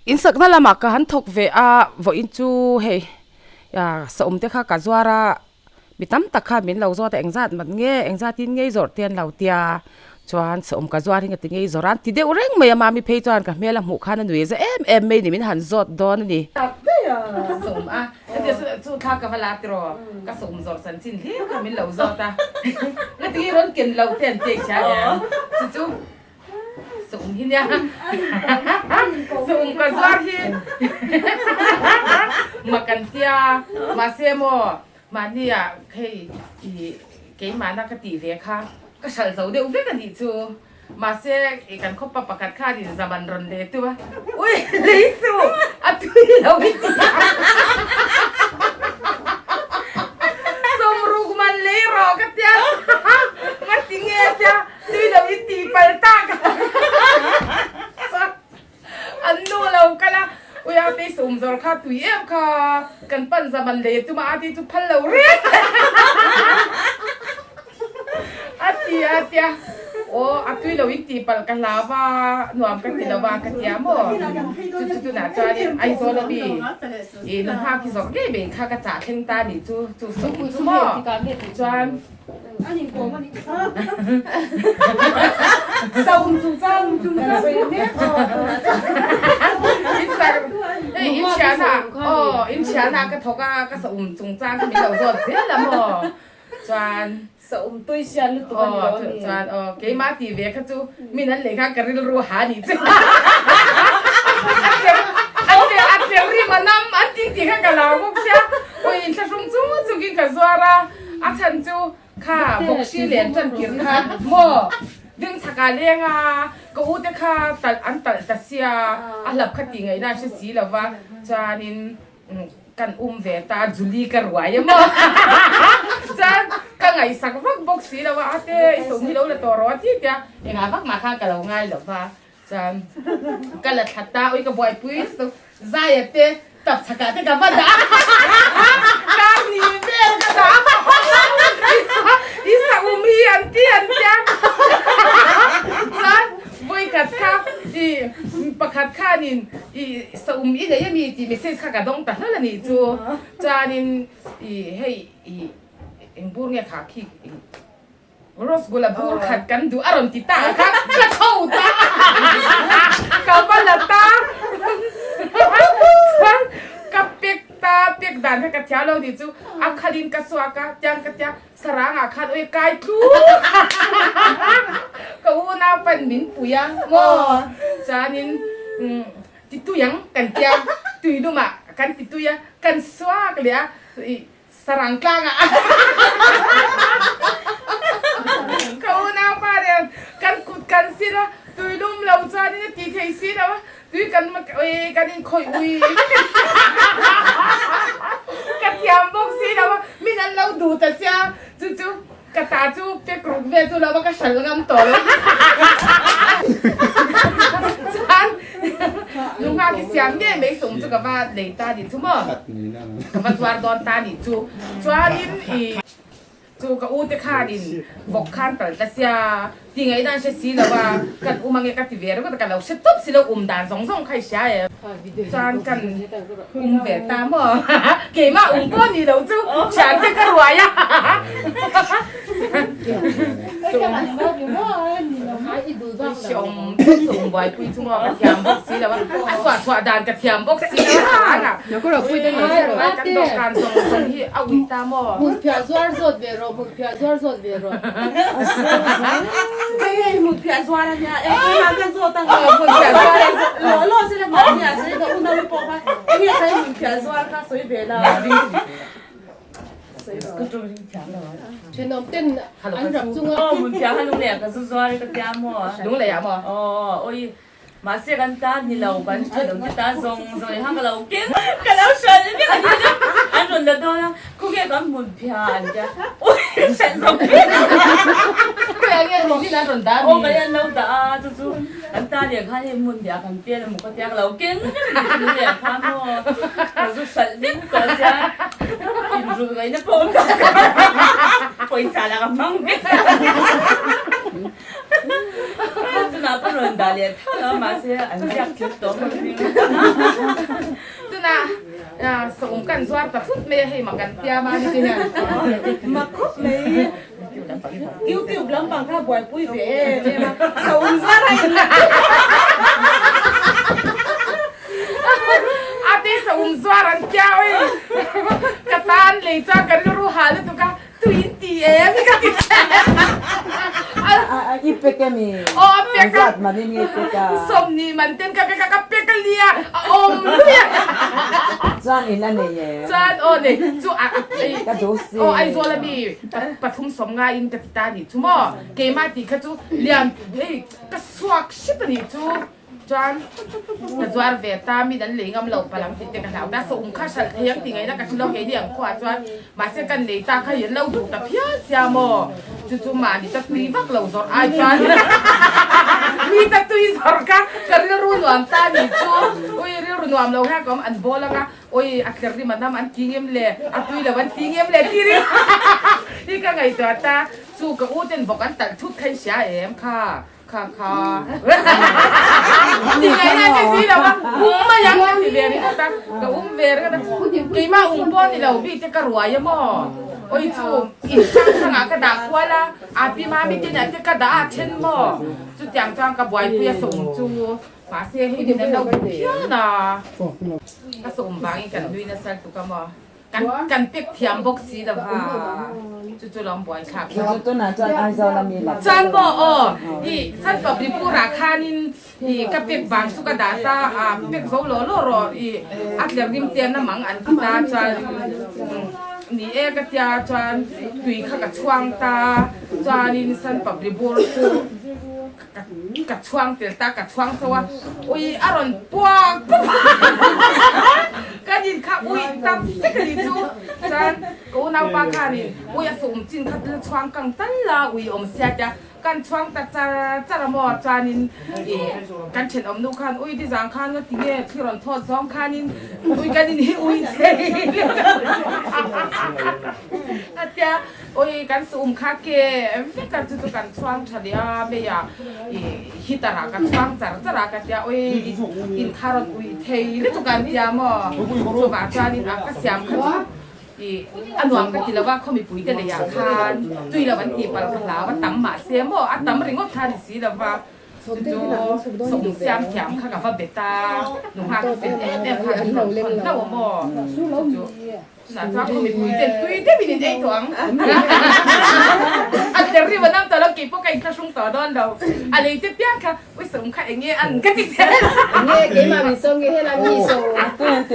Insakna lamah ka han thawk ve a, vawiin chu hei sawm te kha ka zuar a, mi tam tak khan min lo zawt a engzat mat nge engzatin ngei zawrh te an lo tia, chuan sawm ka zuar hi nga ti ngei zawrh a an ti deuh reng mai a, mami phei chuan ka hmel a hmuh khan a nui za em em mai ni min han zawt dawn a ni. Sawm a, chu thla ka va la tiraw, ka sawm zawrh chanchin hlir kha min lo zawt a, nga ti ngei rawn ken loh te an ti a i hria em chu chu. Sum hi nia sum ka zuar hi ma kan tia mahse maw mahni ah hei ih keimahna ka tih ve kha ka hralh zo deuh vek a nih chu mahse ih kan khawpa pakhat khan in zaman rawn leh tu a ui lei suh a tui lo i ti a sum ruk man lei rawh ka tia nga ti nge tia. Tui lo i tih pal tak an nu lo kal a, ui a tei sum zawr kha tui em kha kan pan zaman lei a tuma a ti chu phal lo reng a ti a tia aw a tui lo in tih palh ka hlau a nuam ka ti lo a ka tia maw chu chu tunah chuanin Aizawl ami i nu nghak hi zawrh ngei mai kha ka chah thleng ta nih chu chu sum chu maw chuan. Inchhiana ka thawk a, ka saum chungchang kha min lo zawt zel a maw? Chuan Saum tui sian lutuk a ni lo a ni. Chuan aw keimah tih ve kha chu min an lei kha ka rilru ha a nih chu. A tel rim a nam an tih tih kha ka lau bawk sia. Awi inthlahrung chung chungin ka zuar a. A chhan chu kha bawk hri len tan kir kha maw ding chhak ah leng a ka u te kha talh an talh ta sia a hlap kha tih ngaihna a hre si lo va chuanin kan um ve ta Julie ka ruai a maw chuan ka ngaihsak vak bawk si lo va ate i sawm hi lo la tawh rawh a ti tia engah vak mah khan ka lo ngai lo va Chuan ka la thla ta ui ka buaipui Zaia te tap chhakah te ka va dah a kar ni vel ka dah a i sa um hi an ti an tia chuan vawikhat kha i pakhat khanin i sa um i nei ami tih message kha ka dawng ta hlawl a nih chu chuanin i hei i eng bur nge kha khi Rosgula bur khat kan duh a rawn ti ta kha ka tho ta ka va la ta chuan ka pek ta pek dan kha ka thiam lo ni chu a khalin ka suak a tiang ka tia sarang ah khan ui kai tlu ka unau pan min pui a maw chuanin ti tui ang kan tia tui lumah kan ti tui a kan suak leh a ih Sarang tlang ah ka unau pa nen kan kut kan sil a, tui lum lo chuanin a ti thei si lo a, tui kan ui kan inkhawih ui ka thiam bawk si lo a, min an lo duh ta sia chu chu ka ta chu pek ruk vel chu lo va ka hral ngam tawh lo chuan Nunga khi siam ngei mai sum chu ka va lei ta nih chu maw ka va zuar dawn ta nih chu chuanin i chu ka u te khanin vawk khan tal ta sia ti ngaih dan hre si lo a kan um ange ka ti ve ringawt a ka lo hre tawp si lo um dan zawng zawng kha i hria em chuan kan um ve ta maw keimah um pawh ni lo chu thian te ka ruai a. Hreawm sum buaipui chu maw ka thiam bawk si lo a, a suah chhuah dan ka thiam bawk si lo a, kan dawhkan zawng zawng hi a uih ta maw? Hmunphiah zuar zawt ve rawh, hmunphiah zuar zawt ve rawh. Hei hei hmunphiah zuar a nia, eng eng ah ka zawt a, hmunphiah zuar a law law sela mahni ah sawi ka unau pawh kha enge kha hmunphiah zuar kha sawi ve la. Thenawm ten an rap chunga. Aw hmun piah kha lung leh ka zu zuar i ka tia maw? Lung leh ah maw? Aw oi mahse kan tan ni lo kan thenawm te tan zawng zawng in khan ka lo keng ka lo hrilh vek a ni chu an rawn la dawn a khawnge kan hmun piah an tia oi hrilh zawng vek Khawiah nge hmun an rawn dah a mi? Aw kan an lo dah a chu chu kan tan leh khan hei hmun piah kan pian emaw ka tia ka lo keng vek a ni chu lung leh khan maw ka zu hralh vek tawh sia. Inrulh ngaihna pawh awm tak pawisa lah ka hmang vek. Chuna. Tunah pawh rawn dah leh tho lo mahse an ziak tlat tawh ka ring. Tunah sawm kan zuar ta thut mai a hei mak an tiam a ni te hian. Mak khawp mai. YouTube lampang kha buaipui ve em em a, sawm zuar a in la A te sawm zuar an tia oi. Ka tan lei chuan ka rilru ha lutuk a. Tui in ti em ka ti che. A i pek emi? Aw a pek a. Zat man in i pek a. Sawmni man ten ka pek a ka pek a lia a awm lui a. Chuan in a nei em? Chuan aw nei chu a Ka duh si. Aw Aizawl ami pathum sawm nga in ka ti ta nih chu maw keimah tih kha chu lian hei ka suak hrep a nih chu. Chuan ka zuar ve ta, min an lei ngam lo palang tih te ka hlau ta, sawm kha hralh thei ang ti ngaihna ka hre lo kei ni ang khuaah chuan mahse kan lei ta kha hi an lo duh ta phian sia maw, chu chu mahni ta tui vak lo zawrh ai chuan mi ta tui zawrh kha ka rilru nuam ta ni chu, ui rilru nuam lo hian ka awm an bawl anga ui a tler rim a nam an ti ngem le, a tui lo an ti ngem le ti ring hi ka ngaihtuah ta, chu ka u ten bawk an talh thut kha i hria em kha. Kha kha. Ti ngai na ka si lo a, um mai ang ka ti ve ringawt a, ka um ve ringawt a, keimah um pawh ni lo bik te ka ruai a maw, oi chu in hrang hrang ah ka dah kual a, a pi mami te nen te ka dah a then maw, chutiang chuan ka buaipui a sawm chu, mahse hei min an lo duh phian a, ka sawm vangin kan nui nasa lutuk a maw. Kan kan pek thiam bawk si lo va, chu chu lawm buai thlak Chu chu tunah chuan Aizawl a mi la Chuan maw aw i San Pabripur ah khanin i ka pek vang chu ka dah ta a pek zo law law rawh i a tler rim te na mang an ti ta chuan ni e ka tia chuan tui kha ka chhuang ta chuanin San Pabribur chu Ka chhuang tel ta, ka chhuang tho a, ui a rawn puak pup a, ka nin kha ui tam vek a ni chu, chuan ka unaupa khanin ui a sum chin kha la chhuang kang tal la ui awm sia tia kan chhuang ta char char a maw, chuanin ih kan thenawm nu khan ui ti zang khan nga ti nge thli rawn thawt zawng khanin ui kan in hi ui thei a tia. Oi kan sum kha ke vek a chu chu kan chhuang tha leh a mei ah i heater ah ka chhuang char char a ka tia oi in kha rawn ui thei lutuk an tia maw chuvah chuanin a ka siam kha chu i a nuam ka ti lo a khaw mipui te lei ah khan tui lo an tih palh ka hlau a tam mahse maw a tam ringawt kha a ni si lo va chu chu sawm siam thiam kha ka va bet a nungha ka fel em em kha an rawn thawn hlauh a maw chu chu. Chutah chuan khaw mipui ten tui deuhin in ei tawh ang. A tler rim a nam tawh lo, kei pawh ka inthlahrung tawh dawn lo. A lei te piang kha, ui sawm kha eng nge an ka ti zel. Eng nge keimah min sawm nge helai mi sawm.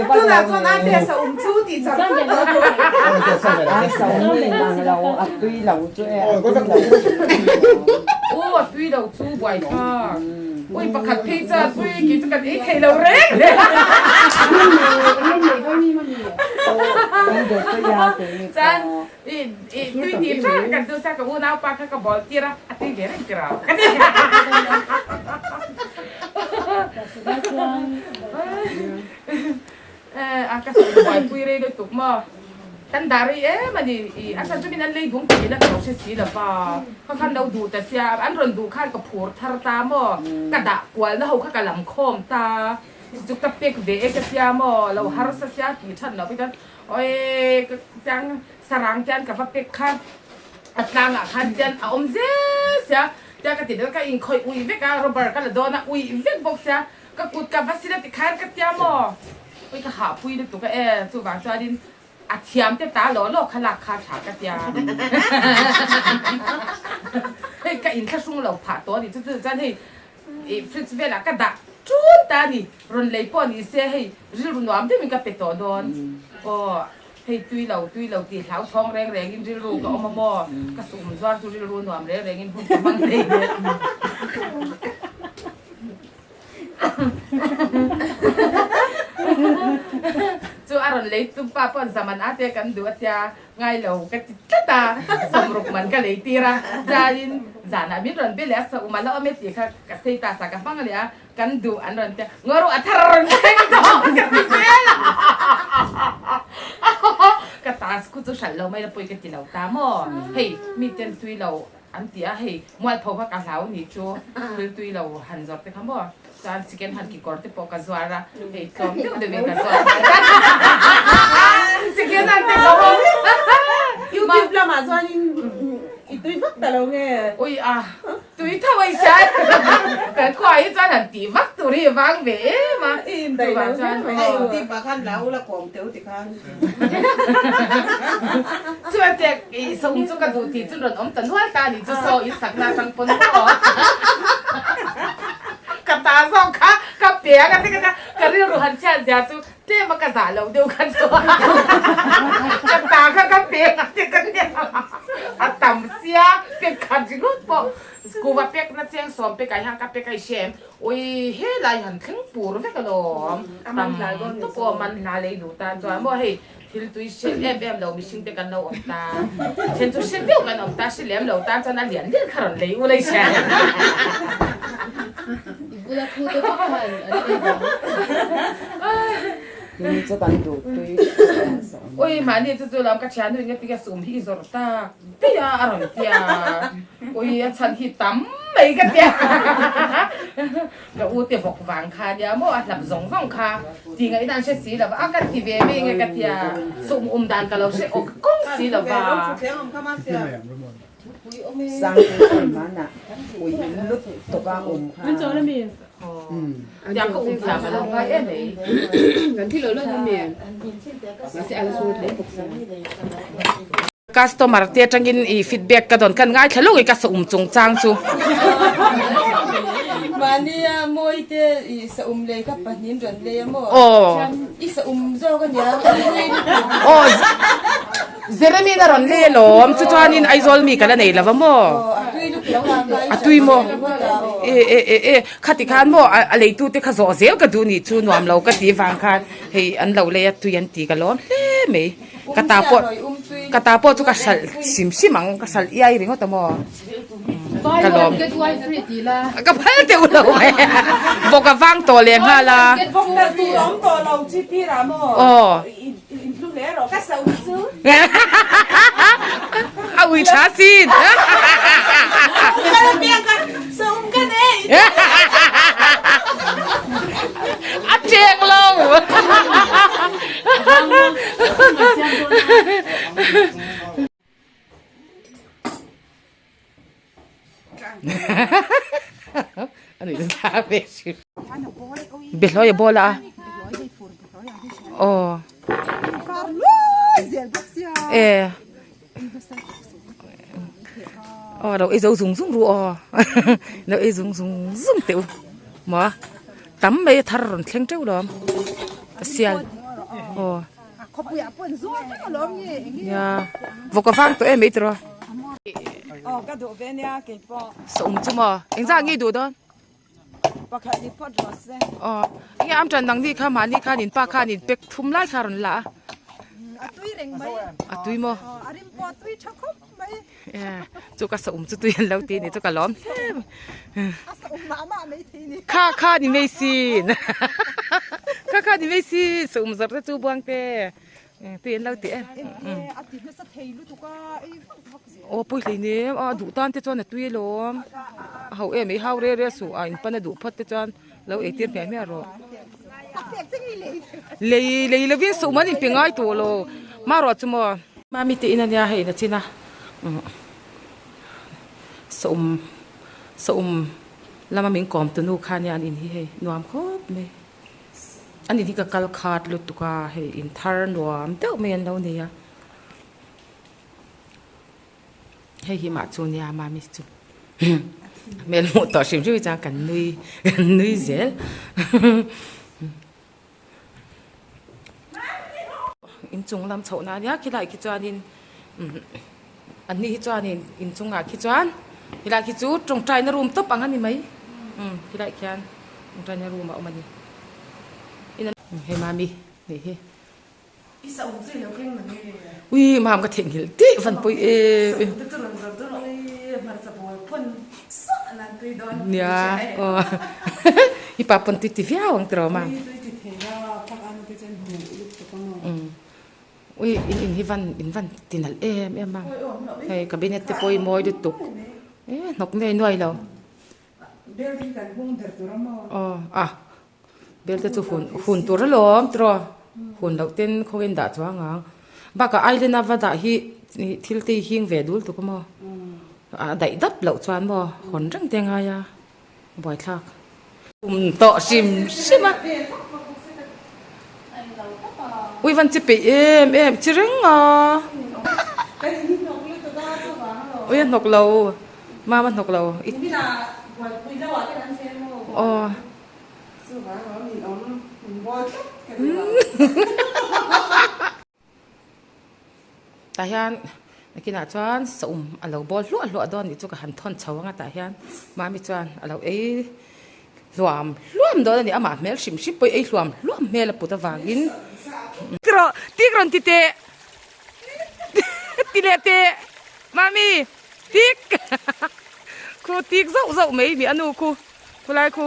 Tunah chuan a te sawm chu tih char char tawh. A sawm in ang lo, a tui lo chu e, a tui lo. Aw a tui lo chu buai thlak. Ui pakhat phei chuan ui kei chu kan ei thei lo reng reng. Chuan i i tui tih hrang kan duh sia ka unaupa kha ka bawl tir a, a tui ve reng tir a ka ti. A ka sawi buaipui rei lutuk maw? Kan dah rei em a ni. I a chhan chu min an lei bung tih ila ka lo hre si lo va. Kha khan lo duh ta sia, an rawn duh khan ka phur thar ta maw? Ka dah kualna ho kha ka lam khawm ta. Chu ka pek ve e ka sia maw? Lo harsa sia tih that loh hi chuan awi ka tiang sarang tian ka va pek kha a tlangah khan tian a awm zel sia. Tia ka ti deuh ka inkhawih uih vek a, rubber ka la dawn a uih vek bawk sia. Ka kut ka va sil a ti khan ka tia maw? Ui ka hahpui lutuk a e, chuvang chuanin a thiam te ta law law kha lak kha tha ka tia. Hei ka inthlahrung lo phah tawh a ni chu chu chuan hei ih fridge velah ka dah ṭun ta a ni, rawn lei pawh ni se hei rilru nuam deuhin ka pe tawh dawn. Aw hei tui lo tui lo tih hlau thawng reng rengin rilru ka awm a maw? Ka sum zuar chu rilru nuam reng rengin hun ka hmang thei hle. Chu a rawn lei tum pa pawh zaman a te kan duh a tia ngai lo ka ti tlat a, sawmruk man ka lei tir a, chuanin zanah min rawn be leh a sa um a la awm e tih kha ka sei ta sa ka hmang leh a, kan duh an rawn tia ngaw a thar rawn thleng tawh ka ti zel a, ka task khu chu. chu hralh lo mai la pawi ka ti lo ta maw? Hei mi ten tui lo an ti a, hei mualpho kha ka hlau ni chu thil tui lo han zawrh te kha maw? Chuan second hand kekawr te pawh ka zuar a, hei tlawm deuh deuhin ka zuar nghal ta. Second hand te ka hawng. YouTube lamah chuanin i tui vak ta lo nge? Ui a, tui tho a i hria. Kan khuaah hi chuan han tih vak tur hi vang ve em a. I indaih lo hle mai. Hei YouTube ah khan la ula kawm teu ti khan. Chuan teh i sawm chu ka duh tih chu rawn awm ta nual ta a nih chu saw i sakna atang pawn maw ka ta zawk kha ka pe a ka ti ka ka rilru han chhiat zia chu tlem a ka zah loh deuh kha chu ka ta kha ka pe a ti ka tia a tam sia pek khat ringawt pawh kuva pek na cheng sawm pek ah hian ka pek a i hre em Ui helai han thleng pur vek alawm tam tawp aw man hla lei duh tan chuan maw hei thil tui hre em em lo mihring te kan lo awm ta then chu hre deuh kan awm ta hre lem lo tan chuan a lian lian kha rawn lei ula i hria I bula thu te bawk khan an ei vang. Tui chu kan duh tui Ui mahni chu chu lam ka thian hu in nga tinge sum hi i zawrh tak daih a a rawn tia. Ui a chhan hi tam mai ka tia ka u te vawk vang kha nia maw a hlap zawng zawng kha ti ngaihna an hre si lo va a ka ti ve mai nge ka tia sum um dan ka lo hre awk kawng si lo va. Tiang ka um thiam a lo ngai em mai. Customer te atangin i feedback ka dawn khan ngaithla lawk i ka sa um chungchang chu. Mahnia mawi te i sa um lei kha pahnih in rawn lei a maw? Aw. I sa um zawk a nia. Aw Jeremy in a rawn lei alawm chu chuanin Aizawl mi ka la nei lo va maw? Aw a tui lutuk lo a A tui maw? E e e e khati khan maw a leitu te kha zawh zel ka duh nih chu nuam lo ka tih vang khan hei an lo lei a tui an ti ka lawm hle mai. Ka ta pawh ka ta pawh chu ka hralh hrim hrim ang ka hralh iai ringawt a maw ka lawm ka phal teuh lo mai vawk a vang tawh leh nghal a aw a ui tha sin a cheng lo. Behlawi a bawl a aw e aw lo ei zo zung zung ru aw lo ei zung zung zung teh u maw. Tam mai a thar rawn thleng teuh lo a sial aw nia vawk a vang tawh em mai tiraw sawm chu maw engzah nge i duh dawn aw enge am tan dang ni kha mahni khan in pa khan in pack thum lai kha a rawn la a a tui maw. Chu ka saum chu tui an lo ti ni chu ka lawm hle mai kha kha ni mai sin kha kha ni mai sin saum zawrh te chu buang te tui an lo ti em aw pawi hlei nem a duh tan te chuan a tui alawm a ho em mai hau re re suh a in pan a duh phawt te chuan lo eitir hmiah hmiah rawh lei lei lovin saum an inpe ngai tawh lo marawh chu maw. Mami te in ania hei na chin a saum saum lama min kawm tu nu kha ania an in hi hei nuam khawp mai an in hi ka kal khat lutuk a hei in thar nuam deuh mai an lo nei a hei hi mah chu nia mami chu hmel hmuh tawh hrim hrim hi chuan kan nui kan nui zel. Inchung lam chhoh na ania khilai khi chuanin an ni hi chuanin inchungah khi chuan helai khi chu tawngtaina room tawp ang a ni mai khilai khian tawngtaina room a awm a ni hei mami nih hi ui mam ka theihnghilh tih van pawi em nia aw i pa pawn tui ti viau ang tiraw mam. Ui in in hi van in van ti nalh em em a hei cabinet te pawh hi mawi lutuk e hnawk nuai nuai lo aw a bel te chu hun hun tur alawm tiraw hun loh ten khaw in dah chuang ang bakah island a va dah hi thil te hi hing ve dul tuk a maw a daih dap loh chuan maw hawn reng te a ngai a. Buaithlak kum tawh hrim hrim a. Ui van chi peih em em chi reng a. Ui a hnawk lo mama hnawk lo. Aw. Tah hian nakinah chuan saum a lo bawl hluah hluah dawn nih chu ka han thawn chho ang a tah hian mami chuan a lo ei hluam hluam dawn a ni amah hmel hrim hrim pawh hi ei hluam hluam hmel a put avangin rawh tik rawn ti teh ti leh teh mami tik khu tik zauh zauh mai mi a nu khu khulai khu.